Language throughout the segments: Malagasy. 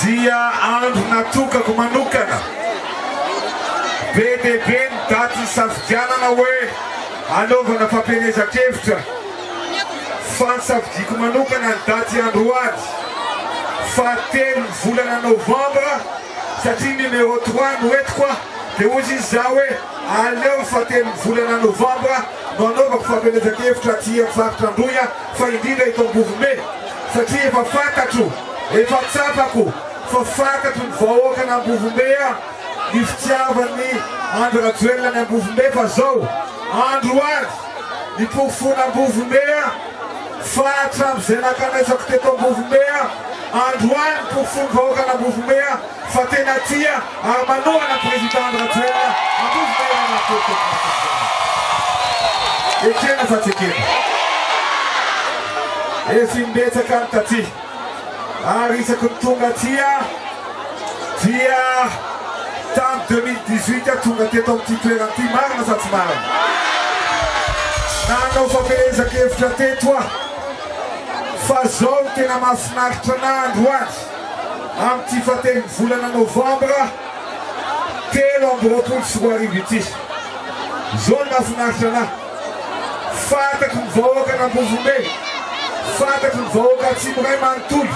Dia andro natokako manokana. Be dia be ny daty nisafidianana hoe hanaovana fampielezan-kevitra fa nisafidiako manokana ny daty androany fahatelo ny volana novambra satria numéro trois no entiko a! Dia hoy izy za hoe aleo ny fahatelo ny volana novambra no hanaovako fampielezan-kevitra aty amin'ny faritra Androy fa indrindra eto Ambovombe satria efa fantatro, efa tsapako fa fantatro ny vahoakan'Ambovombe ny fitiavan'i Andry Rajoelina ny Ambovombe fa zao androany ny porofon'Ambovombe fa hatramin'izay nankanaisako teto Ambovombe androany ny porofon'ny vahoakan'Ambovombe fa tena tia ary manohana Président Andry Rajoelina Ambovombe iray manontolo teto Madagasikara. Ekena sa tsy ekena? Efa imbetsaka ny taty ary isaky ny tonga aty aho dia tamin'ny 2018 aho tonga teto amin'ity toerana ity, marina sa tsy marina? Nanao fampielezan-kevitra teto aho fa zao no tena mahafinaritra anah androany amin'ity fahatelon'ny volana novambra 2023 ity. Zao no mahafinaritra anah. Fantatry ny vahoakan'Ambovombe, fantatry ny vahoaka Atsimo iray manontolo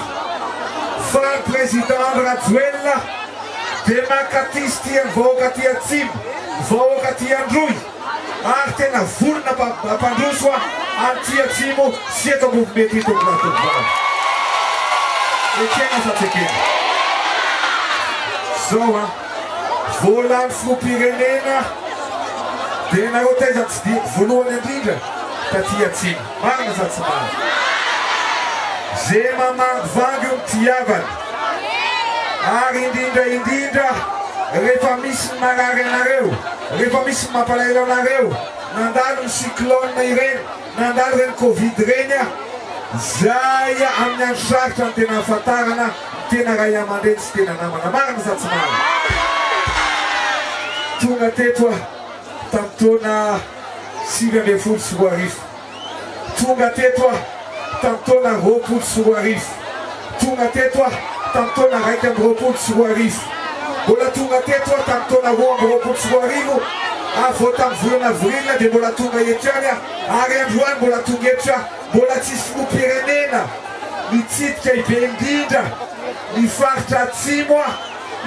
fa ny Président Andry Rajoelina dia mankatia sy tia ny vahoaka aty Atsimo, ny vahoaka aty Androy ary tena vonona hampandroso an'ity Atsimo sy eto Ambovombe ity tompolahy tompovavy. Ekena sa tsy ekena? Zao an! Voalan'ny filoham-pirenena dia ianareo taiza no tsidihiko voalohany indrindra? Taty atsimo. Marina sa tsy marina? Ze mamangivangy io mitiavana. Ary indrindra indrindra rehefa misy ny marary anareo, rehefa misy ny mampalahelo anareo, nandalo ny cyclone ireny, Nandalo ireny covid ireny aho, zay amin'ny andro sarotra no tena ahafantarana ny tena ray amandreny sy tena namana, marina sa tsy marina? Tonga teto aho tamin'ny taona 2019, tonga teto aho tamin'ny taona 2020, tonga teto aho tamin'ny taona 2021, mbola tonga teto aho tamin'ny taona 2022, ary vao tamin'ny volana avril dia mbola tonga eto ihany aho, ary androany mbola tonga eto aho, mbola tsisy filoham-pirenena nitsidika i be indrindra ny faritra atsimo aho,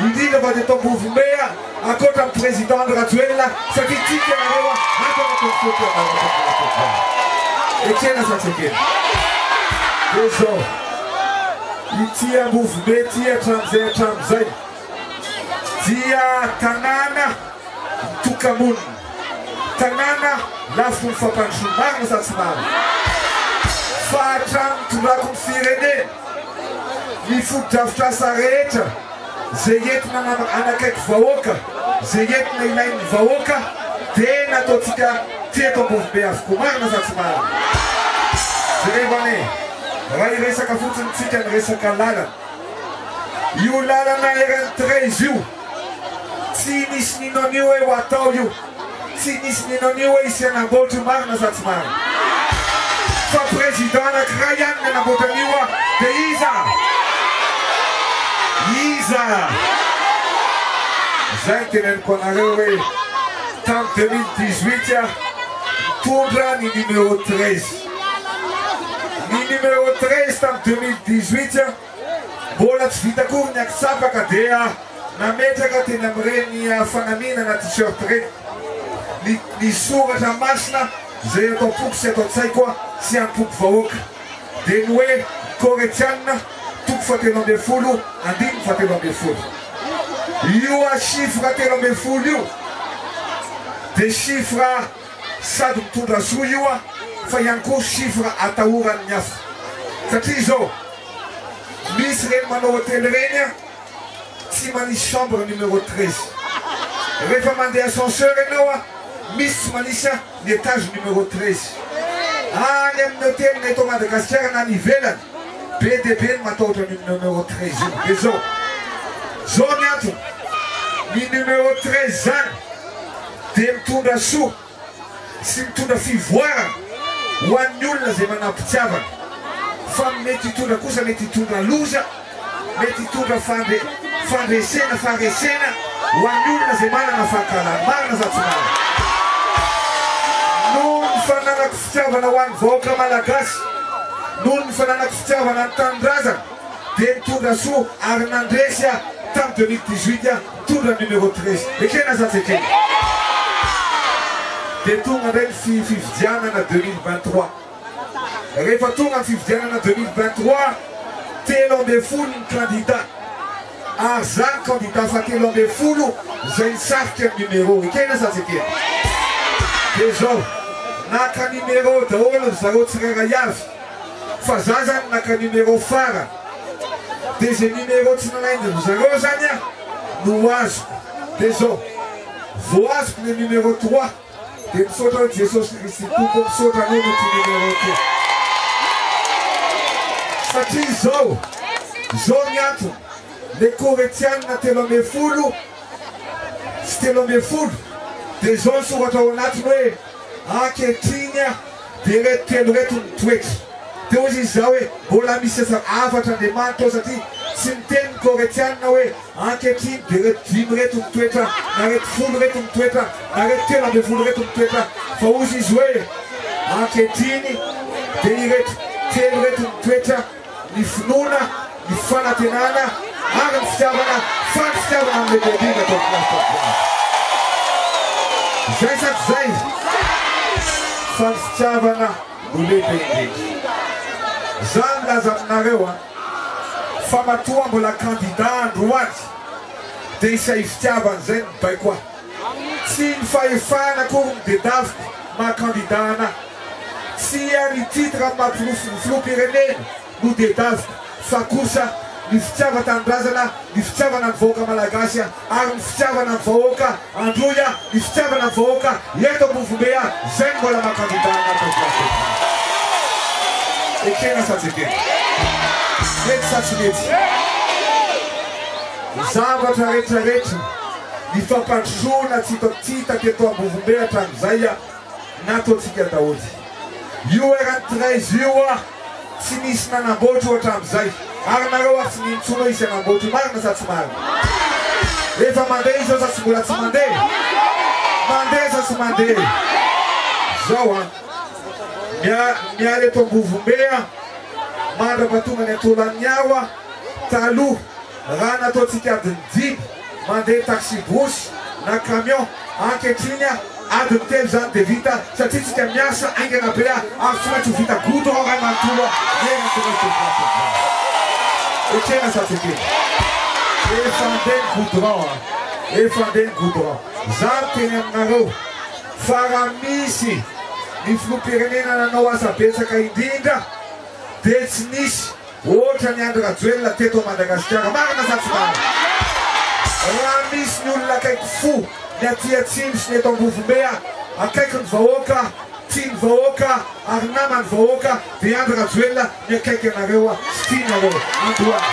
indrindra fa teto Ambovombe aho, ankoatra ny président Andry Rajoelina, satria tiako ianareo aho, ato anatin'ny foko ianareo tompon'andraikitra. Ekena sa tsy ekena? Dia izao, ity Ambovombe ity hatramin'izay hatramin'izay dia tanàna mitoka-monina, tanàna lafiny fampandrosoana, marina sa tsy marina? Fa hatramin'ny nitondrako ny firenena, ny fotodrafitrasa rehetra izay entina hanakaiky vahoaka, izay entina ilain'ny vahoaka dia nataontsika. teto Ambovombe avokoa. Marina sa tsy marina? Jereo anie, raha hiresaka fotsiny tsika ny resaka lalana. Io lalana RN 13 io, tsy nisy nino an'io hoe ho atao io. Tsy nisy nino an'io hoe hisy hanamboatra io, marina sa tsy marina? Fa président anakiray ihany nanamboatra an'io a, dia iza? Iza? Zay no teneniko anareo hoe tamin'ny 2018 aho nitondra ny numéro 13. Ny numéro 13 tamin'ny 2018 a, mbola tsy vita akory ny antsapaka dia nametraka teny amin'ireny fanamiana na t-shirt ireny ny ny soratra masina izay ato am-poko sy ato an-tsaiko sy am-poko vahoaka dia ny hoe Korintiana toko fahatelo ambin'ny folo andininy fahatelo ambin'ny folo. Io a chiffre 13 io dia chiffre sady mitondra soa io a, fa ihany koa chiffre atahoran'ny hafa, satria izao misy reny manao hôtely reny a, tsy manisy chambre numéro 13. Rehefa mandeha ascenseur ianao a, misy tsy manisy a ny étage numéro 13 any amin'ny hôtely, na eto Madagasikara na any ivelany. Be dia be ny matahotra ny numéro 13 io. Dia zao zao ny antony: ny numéro 13 zany dia mitondra soa sy mitondra fivoarana ho an'ny olona izay manam-pitiavana, fa mety hitondra kosa, mety hitondra loza, mety hitondra fandre fandresena faharesena ho an'ny olona izay manana fankahalana. Marina sa tsy marina? Noho ny fananako fitiavana ho an'ny vahoaka malagasy, noho ny fananako fitiavana ny tanindrazana, dia nitondra soa ary nandresy aho tamin'ny 2018 aho nitondra ny numéro 13. Ekena sa tsy ekena? Dia tonga indray ny fifidianana 2023. Rehefa tonga ny fifidianana 2023, 13 ny candidat, ary zany candidat fahatelo ambin'ny folo izay nisarika ny numéro. Ekena sa tsy ekena? Dia zao, naka numéro daholo ry zareo tsirairay avy, fa za zany naka numéro farany, dia zay numéro tsy nalain-dry zareo zany a no azoko. Dia zao, voazoko le numéro 3, dia misaotra hoe: "Jesosy Kristy Tompo, misaotra anao no ty numéro ty", satria zao ny antony: le Korintianina 13 sy 13 dia zao ny soratra ao anatiny hoe: "Ankehitriny a dia reto telo reto ny toetra." Teo izy zao hoe mbola misy asa afatra Andriamanitra ao, satria tsy miteny ny Korintianina hoe ankehitriny dia reto dimy reto ny toetra, na reto 10 reto ny toetra, na reto 13 reto ny toetra, fa ozy izy hoe ankehitriny dia ireto telo reto ny toetra: ny finoana, ny fanantenana ary ny fitiavana, fa ny fitiavana no lehibe indrindra tao filasy. Zay sady zay, fa ny fitiavana no lehibe indrindra. Za milaza aminareo a, fa matoa mbola candidat androany dia izay fitiavana zay ny baiko ahy. Tsy ny fahefana akory ny dedaviko maha candidat anahy, tsy ny titre maha filoham-pirenena no dedaviko, fa kosa ny fitiavan-tanindrazana, ny fitiavana ny vahoaka malagasy ary ny fitiavana ny vahoaka Androy a, ny fitiavana ny vahoaka eto Ambovombe a, zay no mbola maha candidat anahy tao place. Ekena sa tsy ekena? Mety sa tsy mety? Zavatra rehetrarehetra, ny fampandrosoana tsy hita teto Ambovombe hatramin'izay a, nataontsika daholo io RN 13 io a, tsy nisy nanamboatra io hatramin'izay, ary nareo ary tsy nintsony hoe hisy hanamboatra io. Marina sa tsy marina? Efa mandeha izy zao sa tsy mbola tsy mandeha? Mandeha sa tsy mandeha zao a? Miala eto Ambovombe a, mandra-pahatonga ny Antolan'ny a, taloha raha nataontsika adiny 5 mandeha taxi brousse na camion, ankehitriny a adiny 3 zany de vita, satria tsika miasa aingana be a, ary tsy maintsy ho vita goudron ray manontolo a. Ena tonga. Ekena sa tsy ekena? Efa andeha ny goudron a, efa andeha ny goudron. Za miteny aminareo fa raha misy ny filoham-pirenena nanao asa betsaka indrindra dia tsy nisy ohatra ny Andry Rajoelina teto Madagasikara. Marina sa tsy marina? Raha misy ny olona akaiky fo ny aty atsimo sy ny eto Ambovombe a akaiky ny vahoaka, tia ny vahoaka ary naman'ny vahoaka dia Andry Rajoelina ny akaiky anareo sy tianareo androany.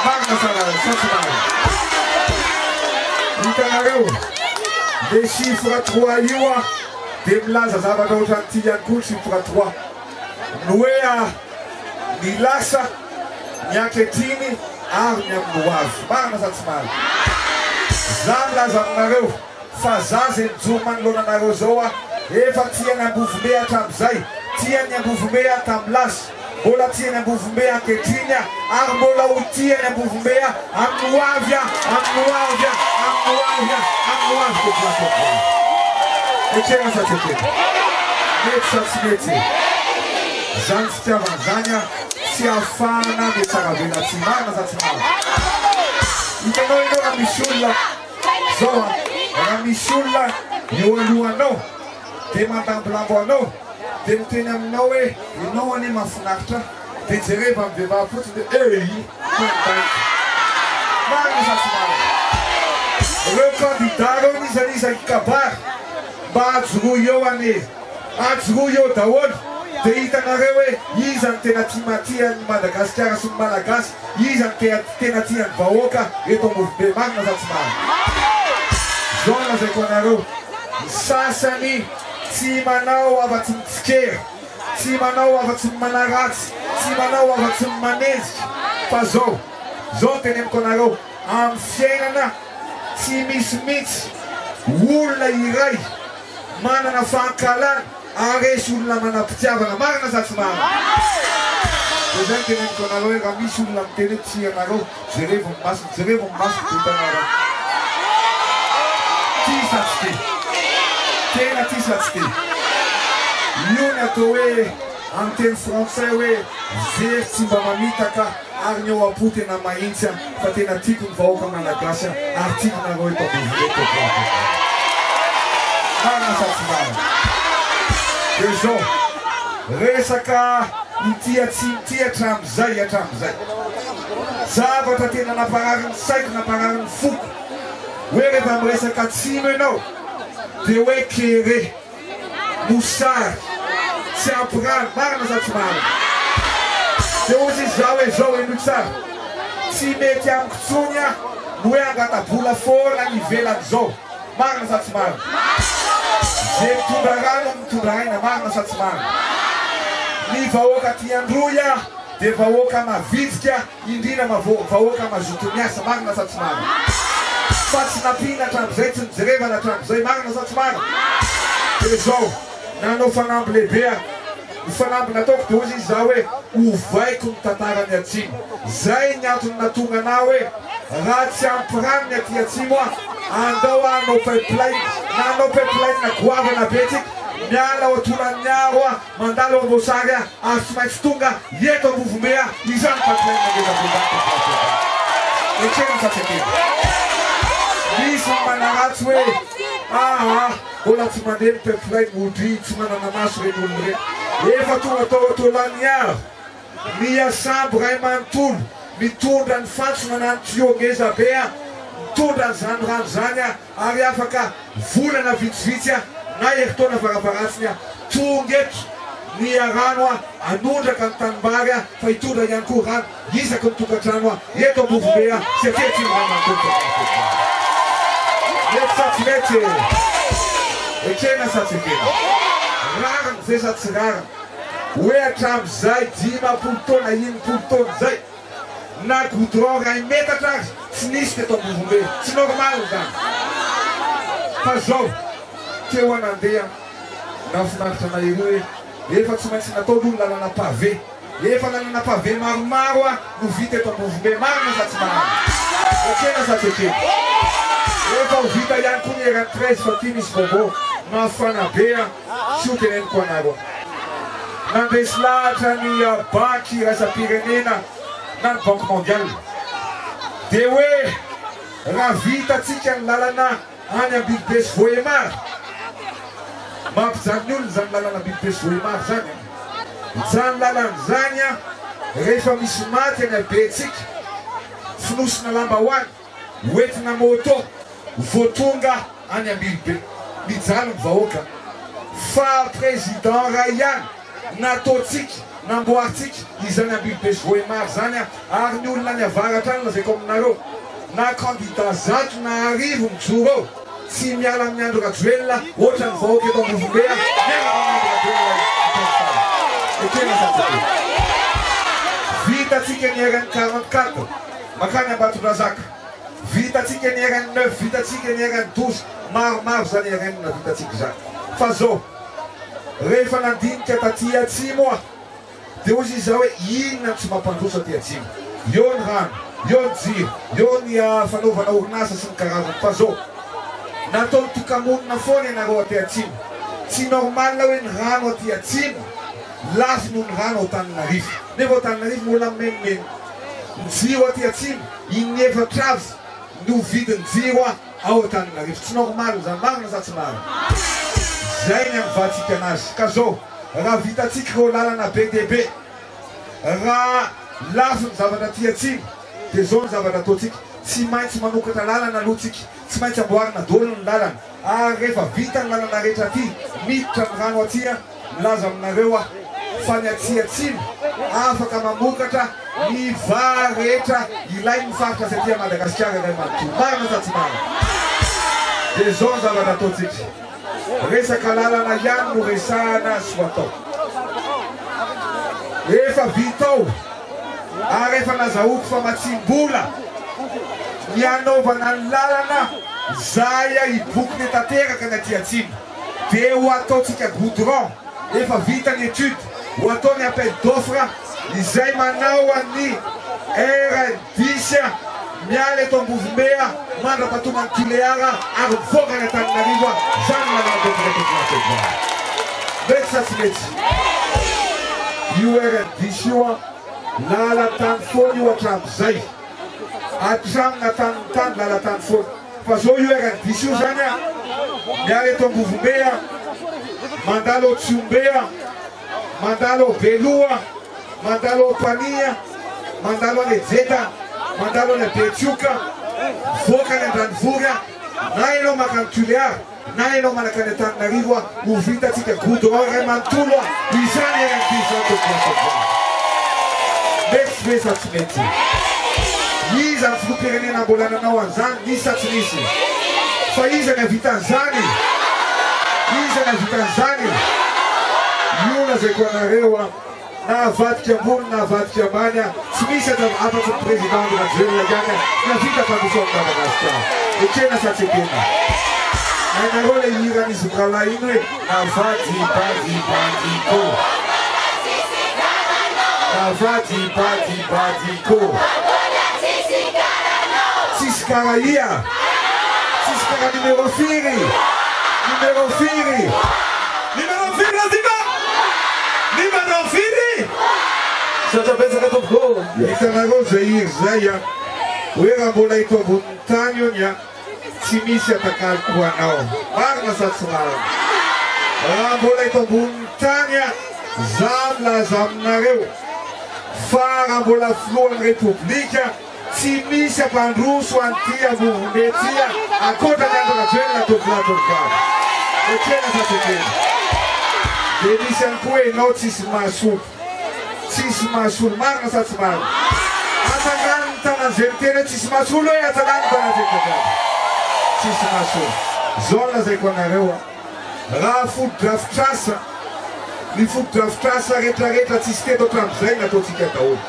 Marina sa sa tsy marina? Hitanareo, le chiffre trois io dia milaza zavatra ohatran'ity ihany koa ny chiffre trois. Ny hoe ny lasa, ny ankehitriny ary ny amin'ny ho avy. Marina sa tsy marina? Za milaza aminareo fa za zay mijoro manoloana anareo zao a, efa tia ny Ambovombe hatramizay, tia ny Ambovombe aho tamin'ny lasa, mbola tia ny Ambovombe ankehitriny aho ary mbola ho tia ny Ambovombe aho amin'ny ho avy aho, amin'ny ho avy aho, amin'ny ho avy aho, amin'ny ho avy tompoko lahy tompoko vavy. Ekena sa tsy ekena? Mety sa tsy mety? Zany fitiavana zany a tsy ahafahana mihatsaravelatsihy, marina sa tsy marina? Hitanao ianao raha misy olona zao a, raha misy olona eo alohanao dia mandambolambo anao dia miteny aminao hoe ianao anie mahafinaritra ahy, dia jereva amin'ny vehivavy fotsiny dia eii mandainga. Marina sa tsy marina? Ireo candidat ireo n'iza n'iza hikabary mba ajoroy eo anie. Ajoroy eo daholo dia hitanareo hoe iza no tena tia matia an'i Madagasikara sy ny Malagasy, iza no tea tena tia ny vahoaka eto Ambovombe, marina sa tsy marina? Zao no lazaiko anareo, ny sasany tsy manao afa-tsy mitsikera, tsy manao afa-tsy ny manaratsy, tsy manao afa-tsy ny manenjika, fa zao, zao no teneniko anareo, amin'ny fiainana tsy misy mihitsy olona iray manana fahankalana aharesy olona manam-pitiavana, marina sa tsy marina? Dia izay no teneniko anareo hoe raha misy olona miteny hoe tia anareo, jerevo ny masony, jerevo ny masoko dia hitanareo. Tia sa tsy tia? Tena tia sa tsy tia? Io ny atao hoe amin'ny teny frantsay hoe very tsy mba mamitaka ary ny ao am-po tena mahintsy an! Fa tena tiako ny vahoaka Malagasy ary tiako nareo eto Ambovombe tompoko. Marina sa tsy marina? Dia zao, resaka ity atsimo ity hatramizay hatramizay. Zavatra tena namparary ny saiko, namparary ny foko. Hoe rehefa miresaka atsimo ianao dia hoe kere, mosary, tsy ampy rano, marina sa tsy marina? Dia hozy izy za hoe zao henoy tsara, tsy mety amiko tsony ah ny hoe angata-bola foana any ivelany zao, marina sa tsy marina? Ze mitondra rano mitondra aina, marina sa tsy marina? Ny vahoaka aty Androy ah dia vahoaka mavitrika indrindra vahoaka mazoto miasa, marina sa tsy marina? Fa tsy nampiana hatramin'izay, tsy nijerevana hatramin'izay, marina sa tsy marina? Dia izao, nanao fanamby lehibe aho, ny fanamby nataoko dia hozy izy za hoe, ovaiko ny tantaran'ny atsimo, zay ny antony nahatonga anah hoe, raha tsy ampy rano ny aty atsimo aho, andao aho hanao pipeline, na hanao pipeline goavana be tsika, miala ao Tolagnaro aho, Mandalo Amboasary aho ary tsy maintsy tonga eto Ambovombe aho, izany pipeline ngeza be izany tompoko izany. Ekena sa tsy ekena? Misy ny manaratsy hoe aa mbola tsy mandeha ny pipeline odryy tsy manana maso ireny olona ireny. Efa tonga tao Tolagnaro ny sambo iray manontolo mitondra ny fantsona na ny tuyau ngeza be mitondra an'izany rano izany ary afaka volana vitsivitsy na herintaona farafaharatsiny tonga eto ny rano hanondraka ny tanimbary fa hitondra ihany koa rano isaky ny tokantrano eto Ambovombe sy aty Atsimondrano manontolo. Mety sa tsy mety e? Ekena sa tsy ekena? Rariny ve sa tsy rariny hoe hatramin'izay 50 taona, 60 taona izay Na goudron iray metatra ary tsy nisy teto Ambovombe. Tsy normal izany. Fa zao, teo aho nandeha, nahafinaritra anay ery hoe efa tsy maintsy natao aloha ny lalana pavé. Efa lalana pavé maromaro no vita eto Ambovombe. Marina sa tsy marina? Ekena sa tsy ekena? Efa ho vita ihany koa ny RN 13 fa ty misy vaovao mafana be an! Tsy ho teneniko anareo. Nandresy lahatra ny banky iraisam-pirenena na ny banque mondiale dia hoe raha vitantsika ny lalana any Ambilobe sy Vohemar, mampijaly ny olona izany lalana Ambilobe sy Vohemar izany an! Izany lalana izany an, rehefa misy maty any Abentsika, fonosina lambahoany, hoentina moto vao tonga any Ambilobe. Mijaly ny vahoaka. Fa président ray ihany nataontsika, namboarintsika izany Ambilobe sy Vohemar izany ary ny olona any avaratra any lazaiko aminareo na candidat 100 na 1000 mijoro eo tsy miala amin'i Andry Rajoelina ohatran'ny vahoaka eto Ambovombe miaraka amin'i Andry Rajoelina hatramin'ny farany. Ekena sa tsy ekena? Vitantsika ny RN 44 mankany Ambatondrazaka. Vitantsika ny RN 9, vitantsika ny RN 12, maromaro izany RN vitantsika izany. Fa zao, rehefa nandinika taty atsimo aho, dia hoy izy hoe inona no tsy mampandroso aty atsimo? Eo ny rano, eo ny jiro, eo ny fanaovana orinasa sy ny karazany. Fa zao, natao nitoka-monina foana ianareo aty atsimo. Tsy normal hoe ny rano aty atsimo lafo noho ny rano ao Antananarivo. Nefa ao Antananarivo mbola mimenomenona. Ny jiro aty atsimo, in'efatra avy no vidin'ny jiro ao Antananarivo. Tsy normal izany, marina sa tsy marina? Zay ny anovantsika anazy. Ka zao, raha vitantsika ireo lalana be dia be, raha lafo ny zavatra aty atsimo, dia zao ny zavatra ataontsika, tsy maintsy manokatra lalana aloha tsika, tsy maintsy amboarina daholo ny lalana, ary rehefa vita ny lalana rehetra aty, miditra ny rano aty, Milaza aminareo aho fa ny aty atsimo afaka mamokatra ny vary rehetra ilain'ny faritra sy aty Madagasikara iray manontolo. Marina sa tsy marina? Dia izao ny zavatra ataontsika. Resaka lalana ihany no resahana sy ho atao. Efa vita ao ary efa nazahoako famatsiam-bola ny hanaovana ny lalana izay hibokona tanteraka ny aty atsimo. Dia ho ataontsika goudron, efa vita ny étude, ho atao ny appel d'offre izay manao an'ny RN10 miala eto Ambovombe mandra-pahatonga an'i Tulear ary mivoaka any Antananarivo, izany no lalana ataontsika eto Antananarivo. Mety sa tsy mety? Io RN10 io an, lalan-tany foana io hatramin'izay, hatramin'ny natanin'ny tany lalan-tany foana. Fa zao io RN10 io zany a, miala eto Ambovombe a, mandalo ao Tsihombe a, mandalo ao Beloha, mandalo ao Ampanihy a, mandalo any Ejeda, mandalo any Betioka, mivoaka any Andranovory a, na ianao mankany Tulear, na ianao manakany Antananarivo a, ho vitantsika goudron iray manontolo a, izany RN10 izany tompoko lahy tompoko vavy. Mety ve sa tsy mety? Iza ny filoham-pirenena mbola nanao an'izany? Nisy sa tsy nisy? Fa iza ny hahavita an'izany? Iza ny hahavita an'izany? Io lazaiko anareo a, na avadika ambony na avadika ambany a, tsy misy afa-tsy ny Président Andry Rajoelina ihany ny hahavita mpandroso an'i Madagasikara. Ekena sa tsy ekena? Hainareo ilay hiran'izy mirahalahy iny hoe Navadibadibadiko. Navadibadibadiko. Tsisy kara ia? Tsisy kara numéro firy? Numéro firy? Numéro firy Razima? Numéro firy? Misaotra betsaka tompoko. Hitanareo izay hira izay an! Hoe raha mbola eto ambonin'ny tany hono an, tsy misy atakaloko ho anao. Marina sa tsy marina? Raha mbola eto ambonin'ny tany an, za milaza aminareo fa raha mbola filohan'ny Repoblika, Tsy misy hampandroso an'ity Ambovombe ity ankoatra an'i Andry Rajoelina tovolahy tovovavy. Ekena sa tsy ekena? Dia misy ihany koa enao tsisy mahasolo. Tsisy mahasolo. Marina sa tsy marina? Atsangano ny tanan'izay miteny hoe tsisy mahasolo e! Atsangano ny tanan'izay miteny. Tsisy mahasolo. Zao no lazaiko anareo a! Raha fotodrafitrasa, ny fotodrafitrasa retraretra tsisy teto hatramin'izay nataontsika daholo.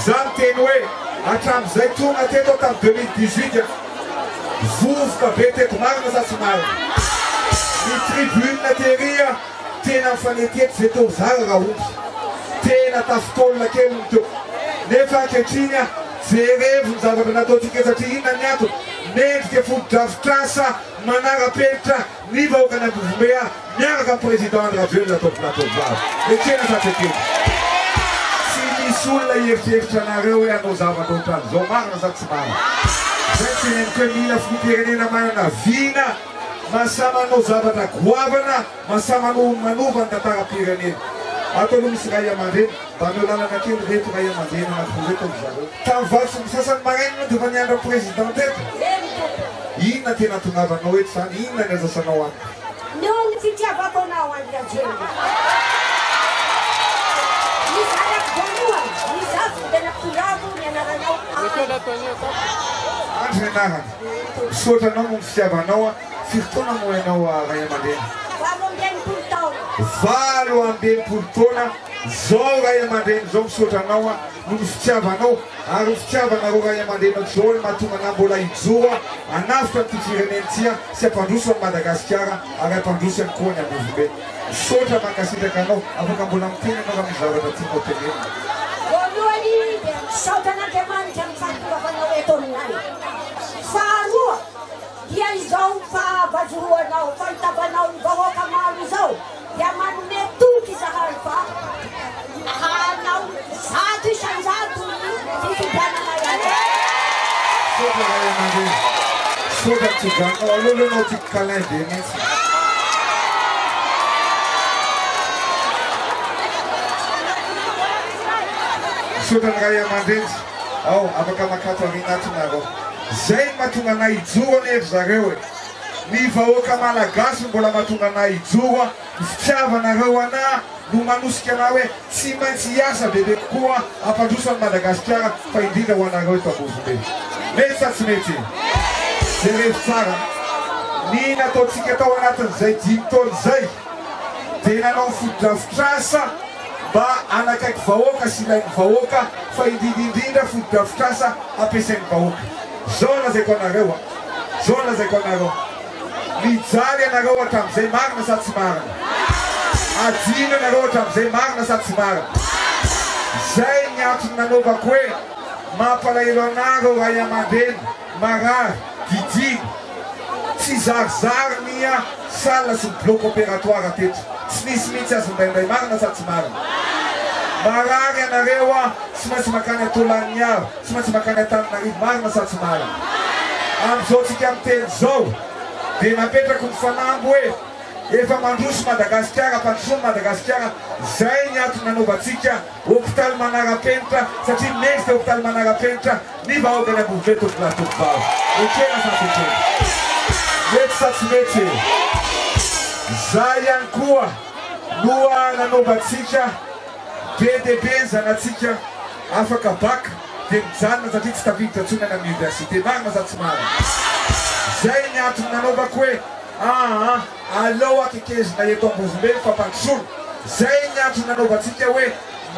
Za miteny hoe hatramin'izay tonga teto aho tamin'ny 2018 a, vovoka be teto, marina sa tsy marina? Ny tribune tery a, tena mifanetiety zay teo zara raha omby, tena tafitaolina kely ny teo. Nefa ankehitriny a, jerevo ny zavatra nataontsika satria inona ny antony? Mendrika fotodrafitrasa manara-penitra Ny vahoakan'i Ambovombe miaraka amin'ny Président Andry Rajoelina tompona tovovavy. Ekena sa tsy ekena? Tsy misy olona hieritreritra anareo hoe hanao zavatra ohatran'izao, marina sa tsy marina? Zay no teneniko hoe mila filoham-pirenena manana vina, mahasahy manao zavatra goavana, mahasahy manao manova ny tantaram-pirenena. Ato aloha misy ray aman-dreny, mba ameo lalana kely ireto ray aman-dreny anankiroa ireto ry zareo. Tamin'ny 8h30 maraina ianao dia efa niandry ny Président teto. Inona tena hatongavanao eto izany? Inona ny andrasanao amiko? ny fitiavako anao Andry Rajoelina. Ny zanako voalohany, ny zafiko dia nampitondrako ny anaranao Andry. Andry ny anarany. Misaotra anao noho ny fitiavanao. Firy taona moa ianao ray aman-dreny? 68 taona. 68 taona izao ray aman-dreny izao. Misaotra anao noho ny fitiavanao ary ny fitiavanareo ray aman-dreny izao no mahatonga anah mbola hijoro hanavotra an'ity firenena ity sy hampandroso an'i Madagasikara ary hampandroso ihany koa ny Ambovombe. Misaotra, mankasitraka anao. Afaka mbola miteny ianao raha misy zavatra tianao tenenina. Voalohany dia misaotra an'Andriamanitra amin'ny fahatongavanao eto aminay. Faharoa dia izao fahavazoroanao, fahitavanao ny vahoaka maro izao dia manome toky izahay fa hanao 100% ny fifidiananay anao. Misaotra ray aman-dreny. Misaotra ny tso-dranonao. Aleo aloha ianao tiako câlin be mihitsy. Misaotra ny ray aman-dreny. Ao, afaka makato aoriana ato nareo. Zay no mahatonga anay hijoro anie ry zareo e! Ny vahoaka malagasy no mbola mahatonga anay hijoro a! Ny fitiavanareo anah no manosika anah hoe tsy maintsy hiasa bebe kokoa hampandroso an'i Madagasikara fa indrindra ho anareo eto Ambovombe. Mety sa tsy mety? Jerevo tsara ny nataontsika tao anatin'izay 5 taona izay dia nanao fotodrafitrasa mba hanakaiky vahoaka sy ilain'ny vahoaka fa indrindra indrindra fotodrafitrasa ampiasain'ny vahoaka. Zao no lazaiko anareo a! Zao no lazaiko anareo, mijaly ianareo hatramin'izay, marina sa tsy marina? Adino ianareo hatramin'izay, marina sa tsy marina? Zay ny antony nanaovako hoe mampalahelo anareo ray aman-dreny marary, didiana, tsy zarizary ny salle sy ny bloc opératoire teto, tsy nisy mihitsy aza indraindray, marina sa tsy marina? Marary ianareo a, tsy maintsy mankany Tolagnaro, tsy maintsy mankany Antananarivo, marina sa tsy marina? Amin'izao tsika miteny izao dia napetrako ny fanamby hoe efa mandroso Madagasikara, ampandrosoana Madagasikara, izay ny antony nanaovantsika hopitaly manara-penitra satria mendrika hopitaly manara-penitra ny vahoakan'i Ambovombe tompokolahy tompovavy. Ekena sa tsy ekena? Mety sa tsy mety? Izay ihany koa no nanaovantsika be dia be ny zanatsika afaka bac dia mijanona satria tsy tafiditra intsony any amin'ny université. Marina sa tsy marina? Izay ny antony nanaovako hoe aa aleo akekezina eto Ambovombe ny fampandrosoana. Izay ny antony nanaovantsika hoe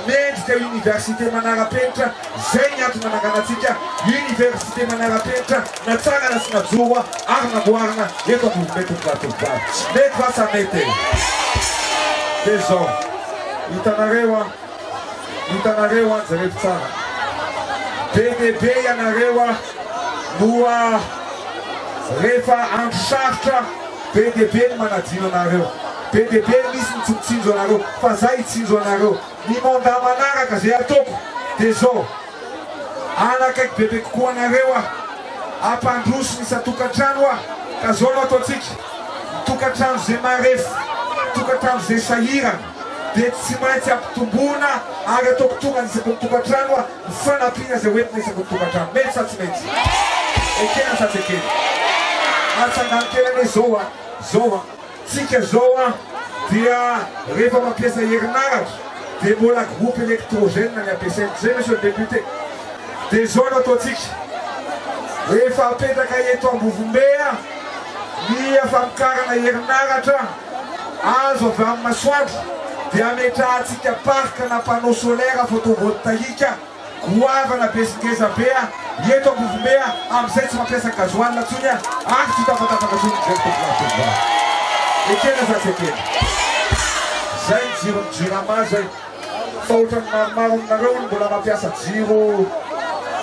mendrika université manara-penitra. Izay ny antony nananganantsika université manara-penitra natsangana sy najoro ary namboarina eto Ambovombe tompolahy tompovavy. Mety va sa mety e? Dia izao, hitanareo an, hitanareo an, jerevo tsara. Be dia be ianareo an no rehefa andro sarotra be dia be ny manadino anareo. Be dia be misy ny tsy mitsinjo anareo fa zay hitsinjo anareo. Ny mandat manaraka zay ataoko dia zao, hanakaiky bebe kokoa anareo aho, hampandroso ny isan-tokantrano aho, ka zao no ataontsika, ny tokantrano zay marefo, tokantrano zay sahirana dia tsy maintsy ampitomboina ary ataoko tonga any isaky ny tokantrano aho ny fanampiana zay hoentina isaky ny tokantrano. Mety sa tsy mety? Ekena sa tsy ekena? Atsangano kely anie zao a, zao a. Tsika zao an dia rehefa mampiasa herinaratra dia mbola groupe électrogène ny ampiasaina, zay monsieur le député? Dia zao no ataontsika, rehefa apetraka eto Ambovombe an ny famokarana herinaratra azo avy amin'ny masoandro dia ametrahantsika parc na panneau solaire photovoltaïque Goavana be sy ngeza be a! Eto Ambovombe a! Amin'izay tsy mampiasa gasoil intsony a! Ary tsy ho tapatapaka intsony ny jiro tompolahy tompobavy. Ekena sa tsy ekena? Zay ny jiron'ny jirama zay. Fa ohatran'ny maromaro aminareo hono mbola mampiasa jiro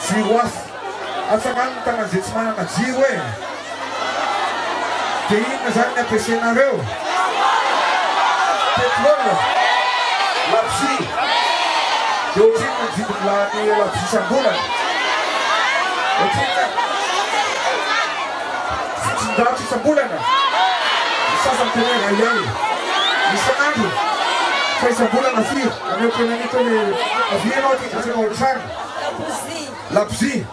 jiro hafa. Atsangano ny tanan'izay tsy manana jiro e! Dia inona zany ny ampiasainareo? Pétrole? Labozia? Dia ohatrinona ny vidin'ny lany labozia isam-bolana? Ohatrinona? 700 isam-bolana? Ny sasany tena hoe iray alina isan'andro? Fa isam-bolana firy? Ameo kely an'ito le avia ianao aty fa tsy anao ohatr'izany. Labozia.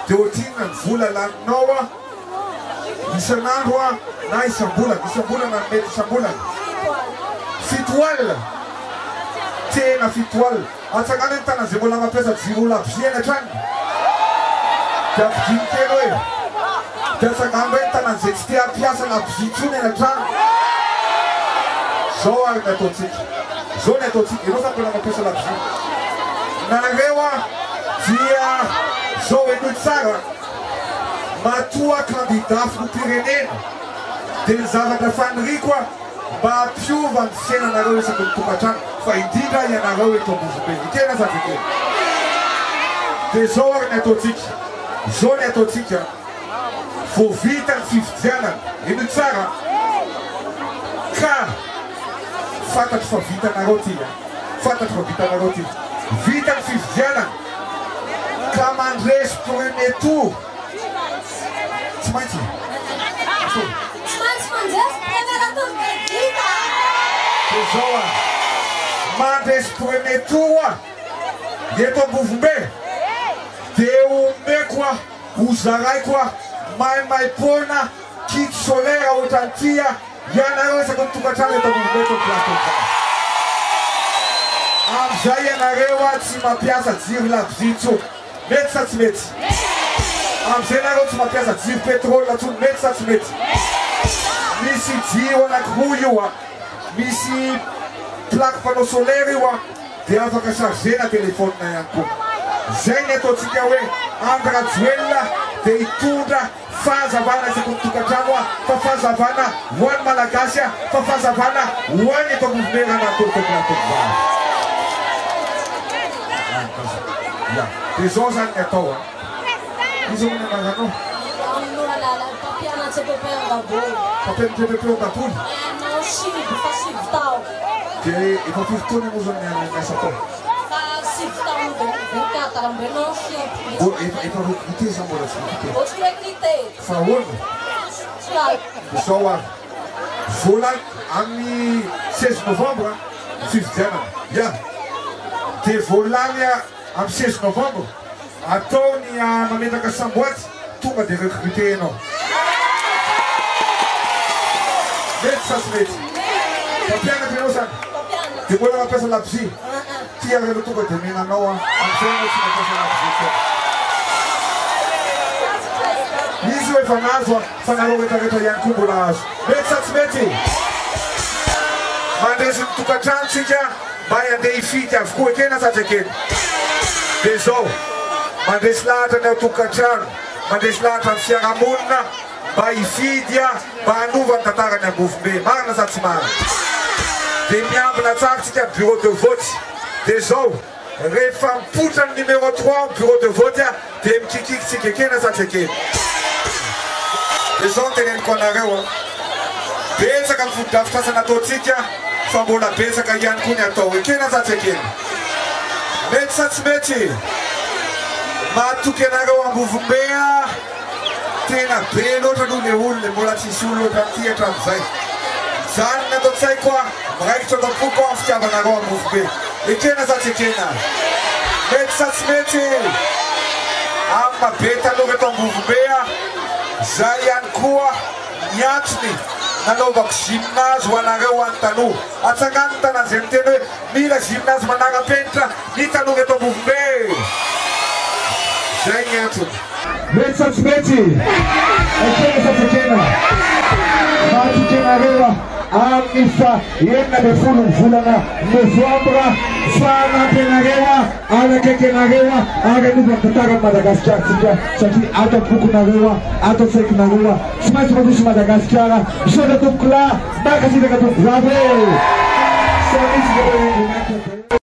Dia ohatrinona ny vola laninao a? Isan'andro a na isam-bolana? Isam-bolana no mety, isam-bolana. 7 alina. 7 alina. Tena 7 alina. Atsangano ny tanana izay mbola mampiasa jiro labozia any an-tranony. Dia ampidino kely hoe. Dia atsangano indray ny tanana izay tsy te hampiasa labozia intsony any an-trano. Zao ary ny ataontsika. Zao ny ataontsika. Ianao zany mbola mampiasa labozia. Nareo a dia zao henoy tsara. Matoa kandida filoham-pirenena dia ny zavatra faniriako a mba hampiova ny fiainanareo isaky ny tokantrano fa indrindra ianareo eto Ambovombe. Ekena sa tsy ekena? Dia zao ary ny ataontsika. Zao ny ataontsika. Vao vita ny fifidianana. Henoy tsara. Ka fantatro fa vitanareo ty a. Fantatro fa vitanareo ty. Vita ny fifidianana. Ka mandresy premier tour. Tsy maintsy. Tsy maintsy mandresy premier tour dia vita. Dia zao a. Mandresy premier tour a. Eto Ambovombe. Dia omeko a, hozaraiko a, maimaimpoana kit solaire ohatran'ity a, ianareo isaky ny tokantrano eto Ambovombe eto amin'ny place Toliara. Amin'izay ianareo a tsy mampiasa jiro labozia intsony. Mety sa tsy mety? Amin'izay nareo tsy mampiasa jiro pétrole intsony. Mety sa tsy mety? Misy jiro anankiroa io a. Misy plaque panneau solaire io a. Dia afaka chargena téléphone ihany koa. Zay ny ataontsika hoe Andry Rajoelina dia hitondra fahazavana isaky ny tokantrano a, fa fahazavana ho an'ny Malagasy a, fa fahazavana ho an'ny eto Ambovombe raha natolotra vary. Ya, dia zao zany ny atao a. Iza moa ny anaranao? Amin'olona mpampianatra EPP Andaboly. Mpampianatra EPP Andaboly? Nanao sivy, fa 9 tao. Dia efa firy taona moa zao ny niasa tao? Fa 9 taona 24 ambenao sivy. Mbo efa recruté za mbola tsy recruté? Mbo tsy recruté. Fa ahoana? Tsy haiko. Dia zao ary. Vola amin'ny 16 novembre fifidianana. Ya. Dia voalany amin'ny 16 novembre atao ny mametraka samboaty tonga dia recruté ianao. Mety sa tsy mety? Mpampianatra ianao zany? Mpampianatra. Dia mbola mampiasa labozia? Ty ary aloha tonga dia omenanao a. Amin'izay ianao tsy mampiasa labozia intsony. Izy io efa nahazo a, fa nareo rehetrarehetra ihany koa mbola azo. Mety sa tsy mety? Mandresy ny tokantrano tsika mba handeha hifidy avokoa, ekena sa tsy ekena? Dia zao, mandresy lahatra ny ao tokantrano, mandresy lahatra ny fiarahamonina mba hifidy a, mba hanova ny tantaran'ny Ambovombe. Marina sa tsy marina? Dia miambina tsara tsika bureau de vote. Dia zao, rehefa mipoitra ny numéro 3 ao bureau de vote a, dia mikikiky tsika, ekena sa tsy ekena? Dia zao no teneniko anareo a. Betsaka ny fotodrafitrasa nataontsika fa mbola betsaka ihany koa ny atao, ekena sa tsy ekena? Mety sa tsy mety? Mahatoky anareo Ambovombe a. Tena be loatra aloha le olona, mbola tsisy olona ohatran'ity hatramin'izay. Mijanona ato an-tsaiko a, miraikitra ato am-poko a ny fitiavanareo Ambovombe. Ekena sa tsy ekena? Mety sa tsy mety? Amin'ny maha be tanora eto Ambovombe a, zay ihany koa ny antony nanaovako gymnase ho anareo ho an'ny tanora. Atsangano ny tanana izay miteny hoe mila gymnase manara-penitra ny tanora eto Ambovombe. Zay ny antony. Mety sa tsy mety? Ekena sa tsy ekena? Mahatoky anareo aho amin'ny fa 16 ny volana novambra fa hanampy anareo aho, hanakaiky anareo aho ary hanova ny tantaran'i Madagasikara tsika satria ato am-pokonareo aho, ato an-tsaikinareo aho. Tsy maintsy mandroso Madagasikara. Misaotra tompokolahy, mankasitraka tompokovavy e! Samy misy ny